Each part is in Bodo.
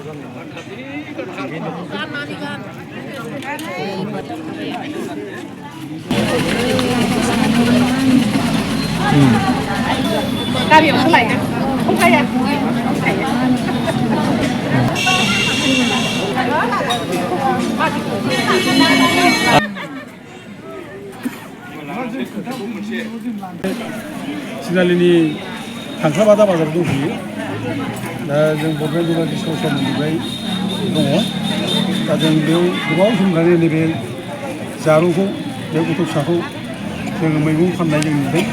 가비가 몇 살이야? 홍카야. 지날리니 단가마다 바자로 दंफैयो दा जों बड'लेण्ड जिल्लानि ससाइटिनिफ्राय दङ दा जों बेयाव गोबाव समनिफ्रायनो नैबे जारौखौ बे गथ' फिसाखौ जोङो मैगं फाननाय जों नुदों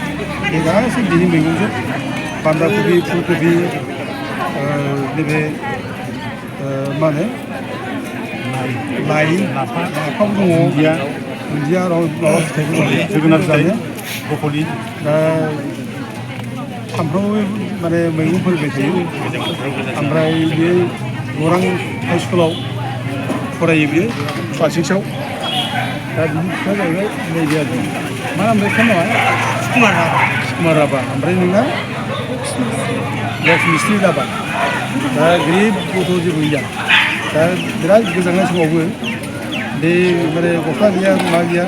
बे गासै बिनि मैगंजों बान्दा कबि फुलकबि नैबे मा होनो लाइ लाफाबो दङ दुन्दिया माबा फिथाइबो दङ जोगोनार जानो ब्रक'लि दा सामफ्रामबो माने मैगं फोरबाय थायो ओमफ्राय बे गौरां हाइ स्कुलाव फरायो बियो क्लास 6आव दा बिनि फिफाया जाहैबाय नैबे आरो मा नाम बेखौ नङा सुकुमार राभा ओमफ्राय नोंना लक्ष्मीश्री राभा दा गरिब गथ' जेबो गैया दा बिराद गोजांनाय समावबो बे माने गस्ला गैया मा गैया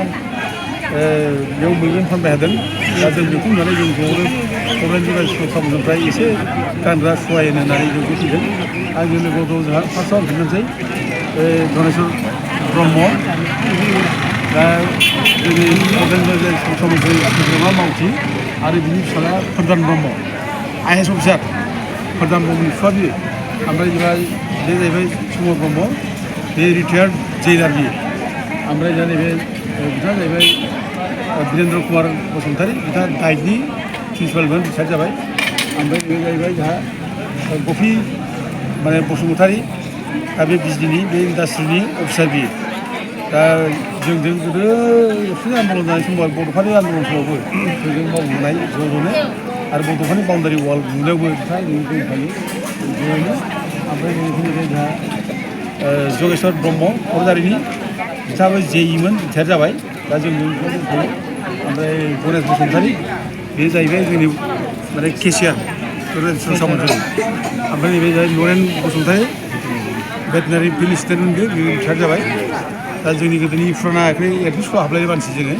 बेयाव मैगं फानबाय थादों दा जों बेखौ नुनानै जों ज'नो बड'लेण्ड जिल्ला सरखारनिफ्राय एसे गानग्रा सहाय होनानै जों फैदों आंनि लोगोआव जोंहा फार्स्टआव थांनोसै धनेस्वर ब्रह्म दा जोंनि बड'लेण्ड जिल्ला सरखारनिफ्राय सोद्रोमा मावथि आरो बिनि फिसाला प्रधान ब्रह्म IAS अफिसार प्रधान ब्रह्मनि बिफा बियो ओमफ्राय जोंहा बे जाहैबाय सुमर ब्रह्म बे रिटायार्ड जेइलार बियो ओमफ्राय जोंहा नैबे बिथाङा जाहैबाय वीरेन्द्र कुमार बसुमतारी बिथाङा डाइटनि प्रिन्सिपालमोन रिटायार जाबाय ओमफ्राय बे जाहैबाय जोंहा गफि माने बसुमतारी दा बे बिजलीनि बे इन्डास्ट्रिनि अफिसार बियो दा जोंजों गोदो एबसुनि आन्दलन जानाय समाव बड'फानि आन्दलन समावबो जोंजों मावबोनाय ज'नो आरो बड'फानि बाउण्डारि वाल लुनायावबो बिथाङा जों दंफायो ज'नो ओमफ्राय बेनिफ्राय जोंहा जगेश्वर ब्रह्म क'क्राझारिनि बिथाङाबो जेइमोन रिटायार जाबाय दा जों दंफायो ओमफ्राय गणेश बसुमतारी बे जाहैबाय जोंनि माने केसियार सामन्थि ओमफ्राय नैबे जाहैबाय नरेन बसुमतारी भेटेनारि फिल्ड एसिस्टेन्टमोनबो बे रिटायार जाबाय दा जोंनि गोदोनि फुराना एल पि स्कुलाव हाबलायनाय मानसि जोङो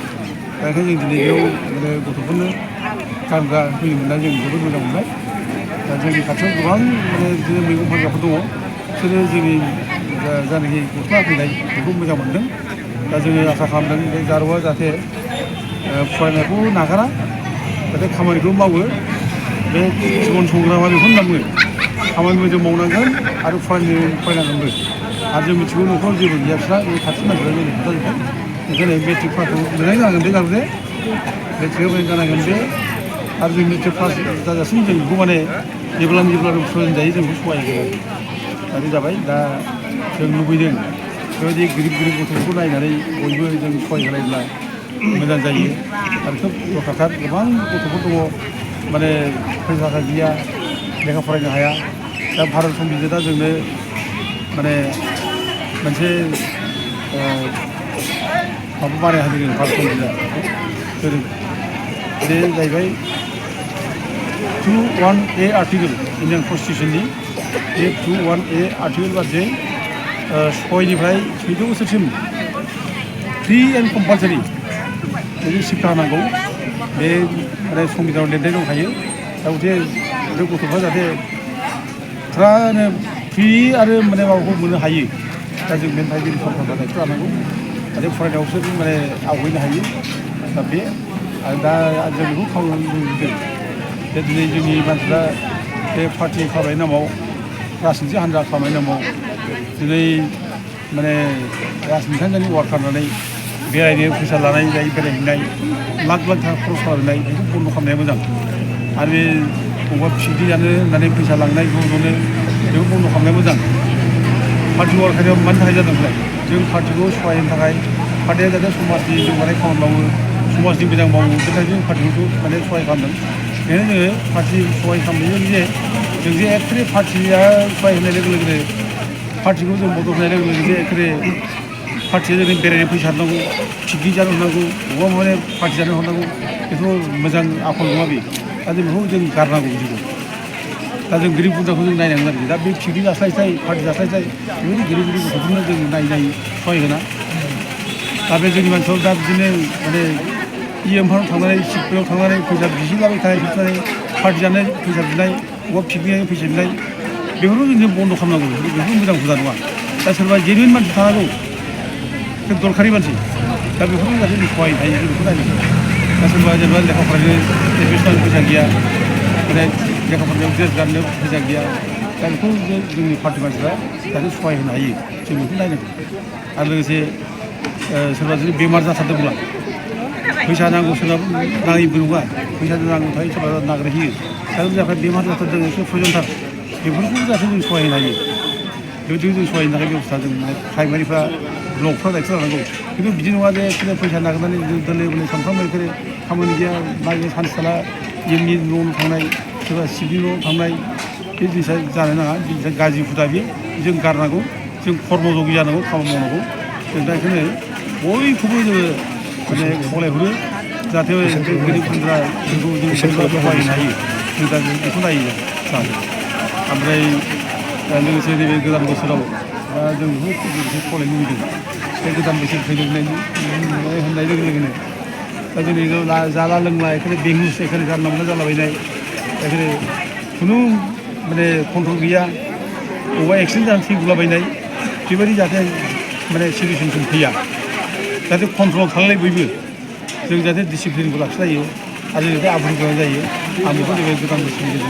दा ओंखायनो जों दिनै बेयाव माने गथ'फोरनो गानग्रा होयो मोननानै जों जोबोद मोजां मोनबाय दा जोंनि खाथियाव गोबां माने बिदिनो मैगं फानग्राफोर दङ बिसोरो जोंनि जायनाखि गस्ला फैनाय बेखौ मोजां मोनदों दा जोङो आसा खालामदों बे जारौआ जाहाथे फरायनायखौ नागारा जाहाथे खामानिखौ मावो बे जिबन संग्रामा बेखौ होनना बुङो खामानिबो जों मावनांगोन आरो फरायनांगोनबो आरो जों मिथिगौ न'खराव जेबो गैया बिस्रा बे खाथि मानसिफ्रा जोंनि खोथाजोबबाय ओंखायनो मेट्रिक पासखौ मोजाङै जानांगोन बे गारदे मेट्रिकआव मोजां जानांगोन बे आरो जों मेट्रिक पास जाजासिम जों बेखौ माने जेब्ला प्रयजन जायो जों बेखौ सहाय होगोन दा बे जाबाय दा जों लुबैदों बेबायदि गिदिर गथ'फोरखौ नायनानै बयबो जों सहाय होलायब्ला मोजां जायो आरो खोब दरखारथार गोबां गथ'फोर दङ माने फैसा थाखा गैया लेखा फरायनो हाया दा भारत संबिजितआ जोंनो माने मोनसे माबा बानाय होदों भारत संबिजितआ बे जाहैबाय 21A आर्टिकेल इन्डियान कनस्टिटिउसननि बे 21A आर्टिकेल बादियै 6निफ्राय 14 बोसोरसिम फ्रि एन्ड कम्पालसारि बिदि शिक्षा होनांगौ बे माने संबिधानाव लिरनाय दंखायो दा गथे बे गथ'फ्रा जाहाथे फुरानो फ्रि आरो माने माबाखौ मोननो हायो दा जों बेनि थाखाय जों सरकारफ्रा दायथ' लानांगौ जाहाथे फरायनायाव बिसोर माने आवगायनो हायो दा बे आरो दा जों बेखौ खावलायनो लुबैदों जे दिनै जोंनि मानसिफ्रा बे पार्टि खालामनायनि नामाव राजनिथि हान्जा खालामनायनि नामाव दिनै माने राजनिथि हान्जानि वार्कार होननानै बेरायनो फैसा लानाय जाय बेरायहैनाय लाख थाखा खरस खालामनाय बेखौ बन्द' खालामनाया मोजां आरो बे बबेबा पिकनिक जानो होननानै फैसा लांनाय ज'नो बेखौ बन्द' खालामनाया मोजां पार्टि वार्कारियाव मानि थाखाय जादों ओमफ्राय जों पार्टिखौ सहाय होनो थाखाय पार्टिया जाहाथे समाजनि जौगानाय खामानि मावो समाजनि मोजां मावो बेनि थाखाय जों पार्टिखौ माने सहाय खालामदों बेखायनो जोङो पार्टि सहाय खालामनायजों जे जों जे एक्सुवेलि पार्टिया सहाय होनाय लोगो लोगोनो पार्टिखौ जों मदद होनाय लोगो लोगो जे एक्सुवेलि पार्टिया जों बेरायनो फैसा हरनांगौ पिकनिक जानो हरनांगौ बबेबा माने पार्टि जानो हरनांगौ बेथ' मोजां आखल नङा बे दा जों बेखौ जों गारनांगौ बिदिखौ दा जों गोरिब गुन्द्राखौ जों नायनांगोन आरोखि दा बे पिकनिक जास्लायस्लाय पार्टि जास्लायस्लाय बेबायदि गोरिब गोरिब गथ'फोरनो जों नायै सहाय होना दा बे जोंनि मानसियाव दा बिदिनो माने इएमफोराव थांनानै सिटफोराव थांनानै फैसा बिसिलाबाय थानाय बिनानै पार्टि जानाय फैसा बिनाय बबेबा पिकनिक फैसा बिनाय बेफोरखौ जों बन्द' खालामनांगौ बेफोर मोजां हुदा नङा दा सोरबा जेनुइन मानसि थानांगौ दरखारि मानसि दा बेफोरखौ जाहाथे जों सहाय थायो जों बेखौ नायनांगौ दा सोरबा जेनेबा लेखा फरायनो एडमिसन फैसा गैया माने लेखा फरायनायाव ड्रेस गाननो फैसा गैया दा बेखौ जोंनि पार्टि मानसिफ्रा जाहाथे सहाय होनो हायो जों बेखौ नायनांगौ आरो लोगोसे सोरबा जुदि बेमार जाथारदोंब्ला फैसा नांगौ सोरनाबो नाङैबो नङा फैसा नांगौ थायो सोरबा नागिरहैयो दा जायफ्रा बेमार जाथारदों एसे प्रयजनथार बेफोरखौ जाहाथे जों सहाय होनो हायो बेबायदिनो जों सहायनो थाखाय बेबस्था जों प्राइमारिफ्रा ब्लकफ्रा दायथ' लानांगौ खिन्थु बिदि नङा जे बिसोरो फैसा नागिरनानै जों दोलो बोलो सानफ्रामबो बेफोरो खामानि गैया माइ सानसे थाला जोंनि न' थांनाय सोरबा सिबनि न' थांनाय बे जिनिसा जानो नाङा जिनिसा गाज्रि हुदा बे जों गारनांगौ जों कर्मजगि जानांगौ खामानि मावनांगौ जों दा बेखायनो बयखौबो जोङो माने खावलायहरो जाहाथे बे गोरिब गुन्द्राफोरखौ जों सहायनो हायो जों दा बेखौ नायो जाहाथे ओमफ्राय लोगोसे नैबे गोदान बोसोराव दा जों बेखौ खावलायनो लुबैदों बे गोदान बोसोर फैनाय होननाय लोगो लोगोनो दा जोंनि जाला लोंला एखाने बेंलुस एखाने जानला मोनला जालाबायनाय एखाने खुनु माने कन्ट्रल गैया बबेबा एक्सिडेन्ट जानानै थैगुलाबायनाय बेबायदि जाहाथे माने सिटुवेसनसिम फैया जाहाथे कन्ट्रलाव थानानै बयबो जों जाहाथे डिसिप्लिनखौ लाखिलायो आरो जाहाथे आब्रुथि जायो आं बेखौ नैबे गोदान बोसोरनि गेजेरजों